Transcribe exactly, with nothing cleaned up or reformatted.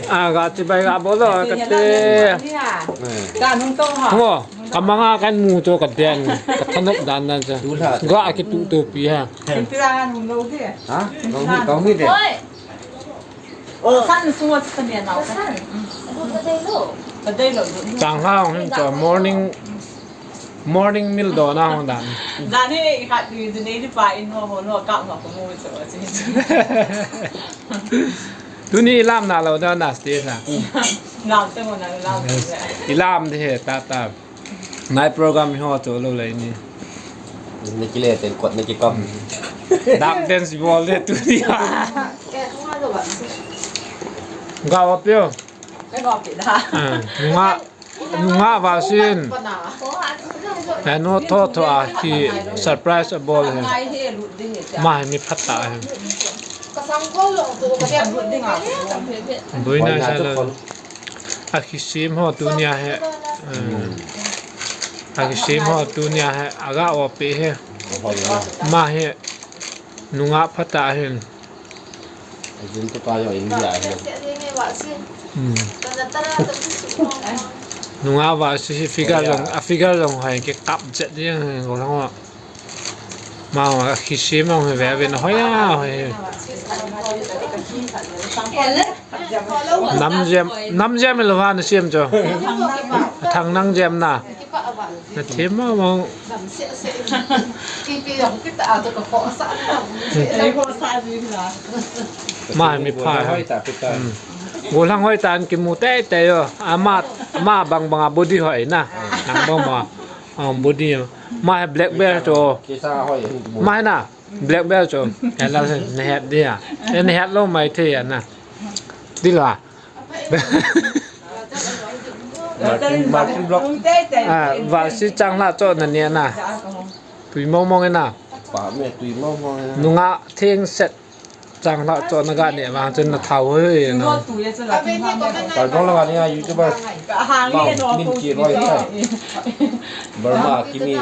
A, ga chibai ga bol lo, kati. Ka nung to ha. Ngo, ka manga kan mu to ka den, ka thanop dan dan cha. Ga ki tu to pi ha. Ka nung lo de. Ha? Kong mi, kong mi de. Oi. San sunga sa kanya na. San. Ka dei lo. Ka dei lo. Chang ha, hong hin to morning. Morning meal dona hong dan. Jani khat ni jini ni pa in ho ho no ka ma ko mu so si. Tuni ilam na lo da na ste sa. Lam te mo na lam. Ilam de he ta ta. Nai program ho to lo le ni. Ni kile ten kot ni ki kam. Dak dance bol de tuni. Ga wa pio. Ga wa pio da. Nga. Nunga vaccine. Eno tho tho a ki surprise a bol he. Ma he mi phat tah he. Buina sa lo. A ki sim ho tunia he. A ki sim ho tunia he. Aga o pe he. Ma he. Nunga phat tah he. Ajin tu pa yo India ahi. Hmm. Nunga vaccine hi figure jong, a figure jong hoi ke kap jet jeng go lang wa. Ma wa ki sim jong ve ve na hoi a hoi. Nam jem, nam jem lo ha na sim jo. Thang nang jem na. Na them ma ma. Ma mi pha. Golang hoi tan kimu tei tei yo. Ama, ama bang bang a body hoi na. Nang bang bang a body. Ma black belt cho. Ma na black belt cho. Ela ne het dia. Ne het lo mai the ya na. Di la. Martin, Martin Block. Ah, vaccine chang la cho na ni na. Tui mong mong na. Pa me tui mong mong na. Nunga theng set chang la cho na ga ne vang chen na thau hoi na. Pardon la ga ni a YouTuber. Min ki roi. Burma kimi.